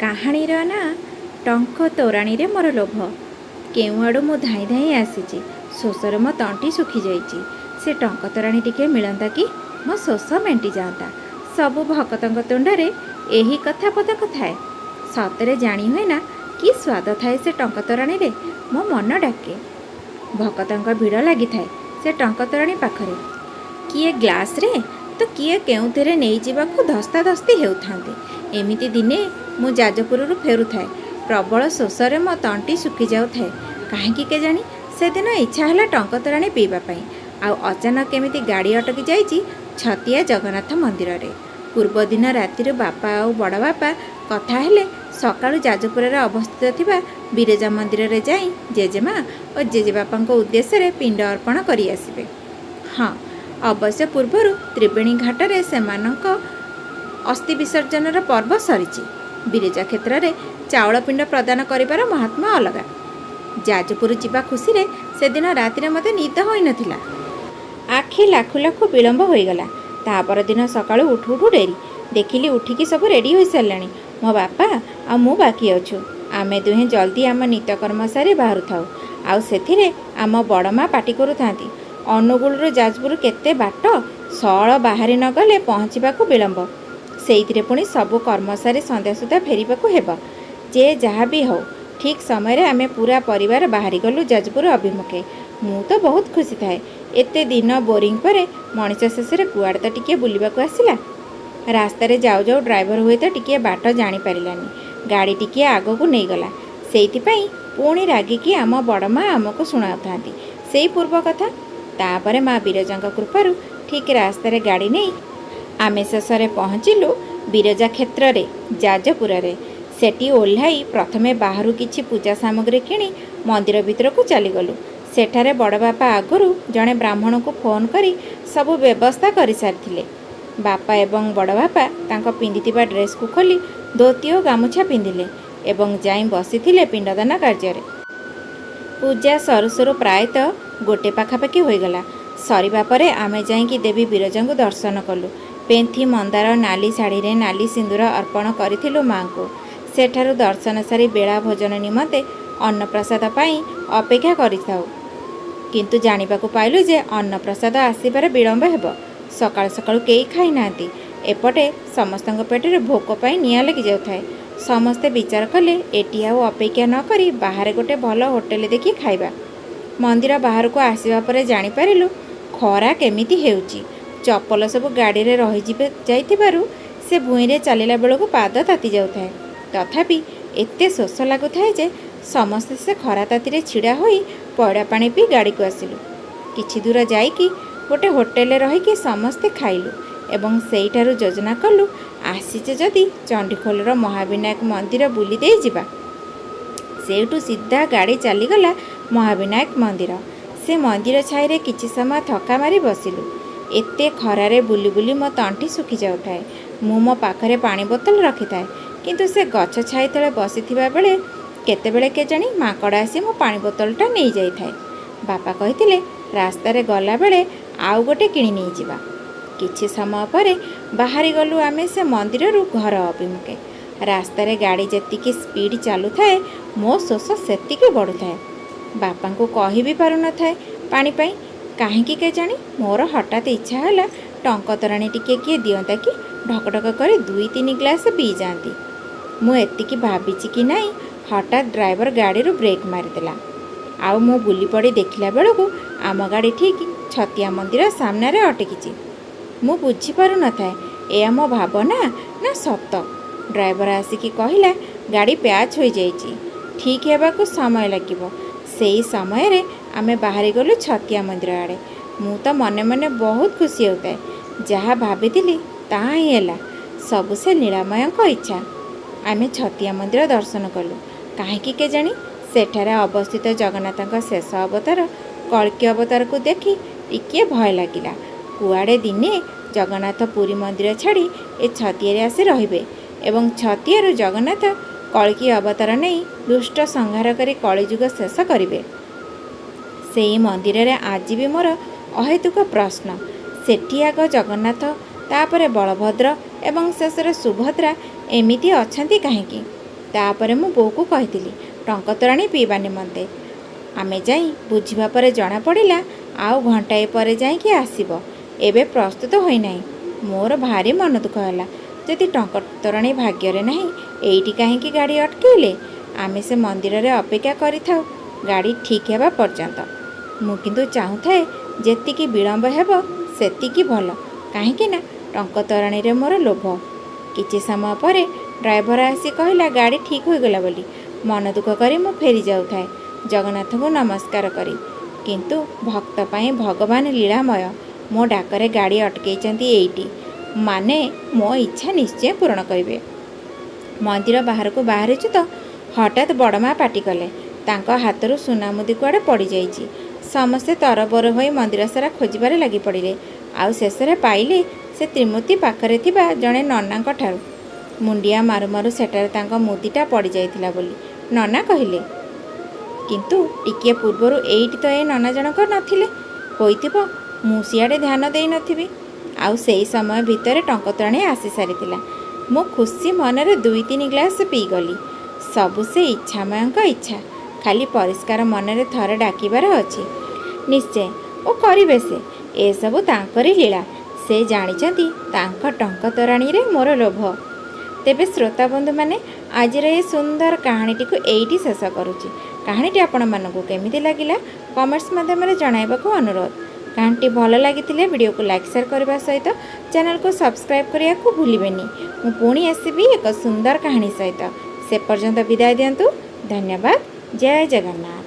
କାହାଣୀର ନାଁ ଟଙ୍କ ତୋରାଣିରେ ମୋର ଲୋଭ। କେଉଁଆଡ଼ୁ ମୁଁ ଧାଇଁ ଧାଇଁ ଆସିଛି। ଶୋଷରେ ମୋ ତଣ୍ଟି ଶୁଖିଯାଇଛି। ସେ ଟଙ୍କ ତୋରାଣି ଟିକିଏ ମିଳନ୍ତା କି, ମୋ ଶୋଷ ମେଣ୍ଟିଯାଆନ୍ତା। ସବୁ ଭକତଙ୍କ ତୁଣ୍ଡରେ ଏହି କଥା ପଦକ ଥାଏ। ସତରେ ଜାଣି ହୁଏନା କି ସ୍ୱାଦ ଥାଏ ସେ ଟଙ୍କ ତୋରାଣିରେ। ମୋ ମନ ଡାକେ। ଭକତଙ୍କ ଭିଡ଼ ଲାଗିଥାଏ ସେ ଟଙ୍କ ତୋରାଣି ପାଖରେ। କିଏ ଗ୍ଲାସରେ ତ କିଏ କେଉଁଥିରେ ନେଇଯିବାକୁ ଧସ୍ତାଧସ୍ତି ହେଉଥାନ୍ତି। ଏମିତି ଦିନେ ମୁଁ ଯାଜପୁରରୁ ଫେରୁଥାଏ। ପ୍ରବଳ ଶୋଷରେ ମୋ ତଣ୍ଟି ଶୁଖିଯାଉଥାଏ। କାହିଁକି କେଜାଣି ସେଦିନ ଇଚ୍ଛା ହେଲା ଟଙ୍କ ତୋରାଣି ପିଇବା ପାଇଁ। ଆଉ ଅଚାନକ କେମିତି ଗାଡ଼ି ଅଟକି ଯାଇଛି ଛତିଆ ଜଗନ୍ନାଥ ମନ୍ଦିରରେ। ପୂର୍ବଦିନ ରାତିରୁ ବାପା ଆଉ ବଡ଼ବାପା କଥା ହେଲେ ସକାଳୁ ଯାଜପୁରରେ ଅବସ୍ଥିତ ଥିବା ବିରଜା ମନ୍ଦିରରେ ଯାଇ ଜେଜେମା ଓ ଜେଜେବାପାଙ୍କ ଉଦ୍ଦେଶ୍ୟରେ ପିଣ୍ଡ ଅର୍ପଣ କରିଆସିବେ। ହଁ, ଅବଶ୍ୟ ପୂର୍ବରୁ ତ୍ରିବେଣୀ ଘାଟରେ ସେମାନଙ୍କ ଅସ୍ଥି ବିସର୍ଜନର ପର୍ବ ସରିଛି। ବିରଜା କ୍ଷେତ୍ରରେ ଚାଉଳ ପିଣ୍ଡ ପ୍ରଦାନ କରିବାର ମହାତ୍ମ୍ୟ ଅଲଗା। ଯାଜପୁର ଯିବା ଖୁସିରେ ସେଦିନ ରାତିରେ ମୋତେ ନିଦ ହୋଇନଥିଲା। ଆଖି ଲାଖୁ ଲାଖୁ ବିଳମ୍ବ ହୋଇଗଲା। ତା ପରଦିନ ସକାଳୁ ଉଠୁ ଉଠୁ ଡେରି। ଦେଖିଲି ଉଠିକି ସବୁ ରେଡ଼ି ହୋଇସାରିଲାଣି। ମୋ ବାପା ଆଉ ମୁଁ ବାକି ଅଛୁ। ଆମେ ଦୁହେଁ ଜଲ୍ଦି ଆମ ନିତ୍ୟକର୍ମ ସାରି ବାହାରୁଥାଉ। ଆଉ ସେଥିରେ ଆମ ବଡ଼ ମା ପାଟି କରୁଥାନ୍ତି। ଅନୁଗୁଳରୁ ଯାଜପୁର କେତେ ବାଟ, ସଅଳ ବାହାରି ନ ଗଲେ ପହଞ୍ଚିବାକୁ ବିଳମ୍ବ। ସେଇଥିରେ ପୁଣି ସବୁ କର୍ମ ସାରି ସନ୍ଧ୍ୟା ସୁଦ୍ଧା ଫେରିବାକୁ ହେବ। ଯେ ଯାହା ବି ହେଉ, ଠିକ୍ ସମୟରେ ଆମେ ପୂରା ପରିବାର ବାହାରିଗଲୁ ଯାଜପୁର ଅଭିମୁଖେ। ମୁଁ ତ ବହୁତ ଖୁସି ଥାଏ। ଏତେ ଦିନ ବୋରିଂ ପରେ ମଣିଷ ଶେଷରେ କୁଆଡ଼େ ତ ଟିକିଏ ବୁଲିବାକୁ ଆସିଲା। ରାସ୍ତାରେ ଯାଉ ଯାଉ ଡ୍ରାଇଭର ହୁଏତ ଟିକିଏ ବାଟ ଜାଣିପାରିଲାନି। ଗାଡ଼ି ଟିକିଏ ଆଗକୁ ନେଇଗଲା। ସେଇଥିପାଇଁ ପୁଣି ରାଗିକି ଆମ ବଡ଼ ମା ଆମକୁ ଶୁଣାଉଥାନ୍ତି ସେଇ ପୂର୍ବ କଥା। ତାପରେ ମା ବିରଜାଙ୍କ କୃପାରୁ ଠିକ୍ ରାସ୍ତାରେ ଗାଡ଼ି ନେଇ ଆମେ ଶେଷରେ ପହଞ୍ଚିଲୁ ବିରଜା କ୍ଷେତ୍ରରେ, ଯାଜପୁରରେ। ସେଠି ଓହ୍ଲାଇ ପ୍ରଥମେ ବାହାରୁ କିଛି ପୂଜା ସାମଗ୍ରୀ କିଣି ମନ୍ଦିର ଭିତରକୁ ଚାଲିଗଲୁ। ସେଠାରେ ବଡ଼ବାପା ଆଗରୁ ଜଣେ ବ୍ରାହ୍ମଣକୁ ଫୋନ୍ କରି ସବୁ ବ୍ୟବସ୍ଥା କରିସାରିଥିଲେ। ବାପା ଏବଂ ବଡ଼ବାପା ତାଙ୍କ ପିନ୍ଧିଥିବା ଡ୍ରେସ୍କୁ ଖୋଲି ଧୋତି ଓ ଗାମୁଛା ପିନ୍ଧିଲେ ଏବଂ ଯାଇ ବସିଥିଲେ ପିଣ୍ଡଦାନ କାର୍ଯ୍ୟରେ। ପୂଜା ସରୁ ସରୁ ପ୍ରାୟତଃ ଗୋଟେ ପାଖାପାଖି ହୋଇଗଲା। ସରିବା ପରେ ଆମେ ଯାଇକି ଦେବୀ ବିରଜାଙ୍କୁ ଦର୍ଶନ କଲୁ। ପେନ୍ଥି ମନ୍ଦାର, ନାଲି ଶାଢ଼ୀରେ ନାଲି ସିନ୍ଦୁର ଅର୍ପଣ କରିଥିଲୁ ମା'ଙ୍କୁ। ସେଠାରୁ ଦର୍ଶନ ସାରି ବେଳା ଭୋଜନ ନିମନ୍ତେ ଅନ୍ନପ୍ରସାଦ ପାଇଁ ଅପେକ୍ଷା କରିଥାଉ। କିନ୍ତୁ ଜାଣିବାକୁ ପାଇଲୁ ଯେ ଅନ୍ନପ୍ରସାଦ ଆସିବାରେ ବିଳମ୍ବ ହେବ। ସକାଳୁ ସକାଳୁ କେହି ଖାଇନାହାନ୍ତି। ଏପଟେ ସମସ୍ତଙ୍କ ପେଟରେ ଭୋକ ପାଇଁ ନିଆଁ ଲାଗିଯାଉଥାଏ। ସମସ୍ତେ ବିଚାର କଲେ ଏଠି ଆଉ ଅପେକ୍ଷା ନ କରି ବାହାରେ ଗୋଟେ ଭଲ ହୋଟେଲ ଦେଖି ଖାଇବା। ମନ୍ଦିର ବାହାରକୁ ଆସିବା ପରେ ଜାଣିପାରିଲୁ ଖରା କେମିତି ହେଉଛି। ଚପଲ ସବୁ ଗାଡ଼ିରେ ରହିଯିବେ ଯାଇଥିବାରୁ ସେ ଭୂଇଁରେ ଚାଲିଲା ବେଳକୁ ପାଦ ତାତି ଯାଉଥାଏ। ତଥାପି ଏତେ ଶୋଷ ଲାଗୁଥାଏ ଯେ ସମସ୍ତେ ସେ ଖରା ତାତିରେ ଛିଡ଼ା ହୋଇ ପଇଡ଼ ପାଣି ପିଇ ଗାଡ଼ିକୁ ଆସିଲୁ। କିଛି ଦୂର ଯାଇକି ଗୋଟେ ହୋଟେଲରେ ରହିକି ସମସ୍ତେ ଖାଇଲୁ ଏବଂ ସେଇଠାରୁ ଯୋଜନା କଲୁ ଆସିଛେ ଯଦି ଚଣ୍ଡିଖୋଲର ମହାବିନାୟକ ମନ୍ଦିର ବୁଲି ଦେଇ ଯିବା। ସେଇଠୁ ସିଧା ଗାଡ଼ି ଚାଲିଗଲା ମହାବିନାୟକ ମନ୍ଦିର। ସେ ମନ୍ଦିର ଛାଇରେ କିଛି ସମୟ ଥକା ମାରି ବସିଲୁ। ଏତେ ଖରାରେ ବୁଲି ବୁଲି ମୋ ତଣ୍ଟି ଶୁଖିଯାଉଥାଏ। ମୁଁ ମୋ ପାଖରେ ପାଣି ବୋତଲ ରଖିଥାଏ। କିନ୍ତୁ ସେ ଗଛ ଛାଇ ତଳେ ବସିଥିବା ବେଳେ କେତେବେଳେ କେଜାଣି ମାଙ୍କଡ଼ ଆସି ମୋ ପାଣି ବୋତଲଟା ନେଇଯାଇଥାଏ। ବାପା କହିଥିଲେ ରାସ୍ତାରେ ଗଲାବେଳେ ଆଉ ଗୋଟେ କିଣି ନେଇଯିବା। କିଛି ସମୟ ପରେ ବାହାରିଗଲୁ ଆମେ ସେ ମନ୍ଦିରରୁ ଘର ଅଭିମୁଖେ। ରାସ୍ତାରେ ଗାଡ଼ି ଯେତିକି ସ୍ପିଡ଼ ଚାଲୁଥାଏ, ମୋ ଶୋଷ ସେତିକି ବଢ଼ୁଥାଏ। ବାପାଙ୍କୁ କହି ବି ପାରୁନଥାଏ ପାଣି ପାଇଁ। କାହିଁକି କେଜାଣି ମୋର ହଠାତ୍ ଇଚ୍ଛା ହେଲା ଟଙ୍କ ତୋରାଣି ଟିକିଏ କିଏ ଦିଅନ୍ତା କି, ଢକ ଢକ କରି ଦୁଇ ତିନି ଗ୍ଲାସ ପିଇଯାଆନ୍ତି। ମୁଁ ଏତିକି ଭାବିଛି କି ନାହିଁ, ହଠାତ୍ ଡ୍ରାଇଭର ଗାଡ଼ିରୁ ବ୍ରେକ୍ ମାରିଦେଲା। ଆଉ ମୁଁ ବୁଲିପଡ଼ି ଦେଖିଲା ବେଳକୁ ଆମ ଗାଡ଼ି ଠିକ୍ ଛତିଆ ମନ୍ଦିର ସାମ୍ନାରେ ଅଟକିଛି। ମୁଁ ବୁଝିପାରୁନଥାଏ ଏହା ମୋ ଭାବନା ନା ସତ। ଡ୍ରାଇଭର ଆସିକି କହିଲା ଗାଡ଼ି ପ୍ୟାଚ୍ ହୋଇଯାଇଛି, ଠିକ୍ ହେବାକୁ ସମୟ ଲାଗିବ। ସେଇ ସମୟରେ ଆମେ ବାହାରିଗଲୁ ଛତିଆ ମନ୍ଦିର ଆଡ଼େ। ମୁଁ ତ ମନେ ମନେ ବହୁତ ଖୁସି ହେଉଥାଏ। ଯାହା ଭାବିଥିଲି ତାହା ହିଁ ହେଲା। ସବୁ ସେ ଲୀଳାମୟଙ୍କ ଇଚ୍ଛା। ଆମେ ଛତିଆ ମନ୍ଦିର ଦର୍ଶନ କଲୁ। କାହିଁକି କେଜାଣି ସେଠାରେ ଅବସ୍ଥିତ ଜଗନ୍ନାଥଙ୍କ ଶେଷ ଅବତାର କଳ୍କୀ ଅବତାରକୁ ଦେଖି ଟିକିଏ ଭୟ ଲାଗିଲା। କୁଆଡ଼େ ଦିନେ ଜଗନ୍ନାଥ ପୁରୀ ମନ୍ଦିର ଛାଡ଼ି ଏ ଛତିଆରେ ଆସି ରହିବେ ଏବଂ ଛତିଆରୁ ଜଗନ୍ନାଥ କଳ୍କୀ ଅବତାର ନେଇ ଦୁଷ୍ଟ ସଂହାର କରି କଳିଯୁଗ ଶେଷ କରିବେ। ସେଇ ମନ୍ଦିରରେ ଆଜି ବି ମୋର ଅହେତୁକ ପ୍ରଶ୍ନ। ସେଠି ଆଗ ଜଗନ୍ନାଥ, ତାପରେ ବଳଭଦ୍ର ଏବଂ ଶେଷରେ ସୁଭଦ୍ରା ଏମିତି ଅଛନ୍ତି କାହିଁକି? ତା'ପରେ ମୁଁ ବୋଉକୁ କହିଥିଲି ଟଙ୍କ ତୋରାଣି ପିଇବା ନିମନ୍ତେ। ଆମେ ଯାଇ ବୁଝିବା ପରେ ଜଣାପଡ଼ିଲା ଆଉ ଘଣ୍ଟାଏ ପରେ ଯାଇକି ଆସିବ, ଏବେ ପ୍ରସ୍ତୁତ ହୋଇନାହିଁ। ମୋର ଭାରି ମନ ଦୁଃଖ ହେଲା। ଯଦି ଟଙ୍କ ତୋରାଣି ଭାଗ୍ୟରେ ନାହିଁ, ଏଇଠି କାହିଁକି ଗାଡ଼ି ଅଟକେଇଲେ? ଆମେ ସେ ମନ୍ଦିରରେ ଅପେକ୍ଷା କରିଥାଉ ଗାଡ଼ି ଠିକ୍ ହେବା ପର୍ଯ୍ୟନ୍ତ। ମୁଁ କିନ୍ତୁ ଚାହୁଁଥାଏ ଯେତିକି ବିଳମ୍ବ ହେବ ସେତିକି ଭଲ, କାହିଁକି ନା ଟଙ୍କ ତୋରାଣିରେ ମୋର ଲୋଭ। କିଛି ସମୟ ପରେ ଡ୍ରାଇଭର ଆସି କହିଲା ଗାଡ଼ି ଠିକ୍ ହୋଇଗଲା ବୋଲି। ମନ ଦୁଃଖ କରି ମୁଁ ଫେରି ଯାଉଥାଏ ଜଗନ୍ନାଥଙ୍କୁ ନମସ୍କାର କରି। କିନ୍ତୁ ଭକ୍ତ ପାଇଁ ଭଗବାନ ଲୀଳାମୟ। ମୋ ଡାକରେ ଗାଡ଼ି ଅଟକେଇଛନ୍ତି ଏଇଠି, ମାନେ ମୋ ଇଚ୍ଛା ନିଶ୍ଚୟ ପୂରଣ କରିବେ। ମନ୍ଦିର ବାହାରକୁ ବାହାରିଛୁ ତ ହଠାତ୍ ବଡ଼ ମା ପାଟି କଲେ, ତାଙ୍କ ହାତରୁ ସୁନା ମୁଦି କୁଆଡ଼େ ପଡ଼ିଯାଇଛି। ସମସ୍ତେ ତରବର ହୋଇ ମନ୍ଦିର ସାରା ଖୋଜିବାରେ ଲାଗିପଡ଼ିଲେ। ଆଉ ଶେଷରେ ପାଇଲେ ସେ ତ୍ରିମୂର୍ତ୍ତି ପାଖରେ ଥିବା ଜଣେ ନନାଙ୍କ ଠାରୁ। ମୁଣ୍ଡିଆ ମାରୁ ମାରୁ ସେଠାରେ ତାଙ୍କ ମୁଦିଟା ପଡ଼ିଯାଇଥିଲା ବୋଲି ନନା କହିଲେ। କିନ୍ତୁ ଟିକିଏ ପୂର୍ବରୁ ଏଇଠି ତ ଏ ନନା ଜଣକ ନଥିଲେ। ହୋଇଥିବ ମୁଁ ସିଆଡ଼େ ଧ୍ୟାନ ଦେଇନଥିବି। ଆଉ ସେଇ ସମୟ ଭିତରେ ଟଙ୍କ ତୋରାଣି ଆସି ସାରିଥିଲା। ମୁଁ ଖୁସି ମନରେ 2-3 ଗ୍ଲାସ୍ ପିଇଗଲି। ସବୁ ସେ ଇଚ୍ଛାମୟଙ୍କ ଇଚ୍ଛା, ଖାଲି ପରିଷ୍କାର ମନରେ ଥରେ ଡାକିବାର ଅଛି। ନିଶ୍ଚୟ ଓ କରିବେ ସେ। ଏସବୁ ତାଙ୍କରି ଲୀଳା। ସେ ଜାଣିଛନ୍ତି ତାଙ୍କ ଟଙ୍କ ତୋରାଣିରେ ମୋର ଲୋଭ। ତେବେ ଶ୍ରୋତା ବନ୍ଧୁମାନେ, ଆଜିର ଏ ସୁନ୍ଦର କାହାଣୀଟିକୁ ଏଇଠି ଶେଷ କରୁଛି। କାହାଣୀଟି ଆପଣମାନଙ୍କୁ କେମିତି ଲାଗିଲା କମେଣ୍ଟସ୍ ମାଧ୍ୟମରେ ଜଣାଇବାକୁ ଅନୁରୋଧ। କାହାଣୀଟି ଭଲ ଲାଗିଥିଲେ ଭିଡ଼ିଓକୁ ଲାଇକ୍, ସେୟାର କରିବା ସହିତ ଚ୍ୟାନେଲକୁ ସବସ୍କ୍ରାଇବ୍ କରିବାକୁ ଭୁଲିବେନି। ମୁଁ ପୁଣି ଆସିବି ଏକ ସୁନ୍ଦର କାହାଣୀ ସହିତ। ସେ ପର୍ଯ୍ୟନ୍ତ ବିଦାୟ ଦିଅନ୍ତୁ। ଧନ୍ୟବାଦ। ଜୟ ଜଗନ୍ନାଥ।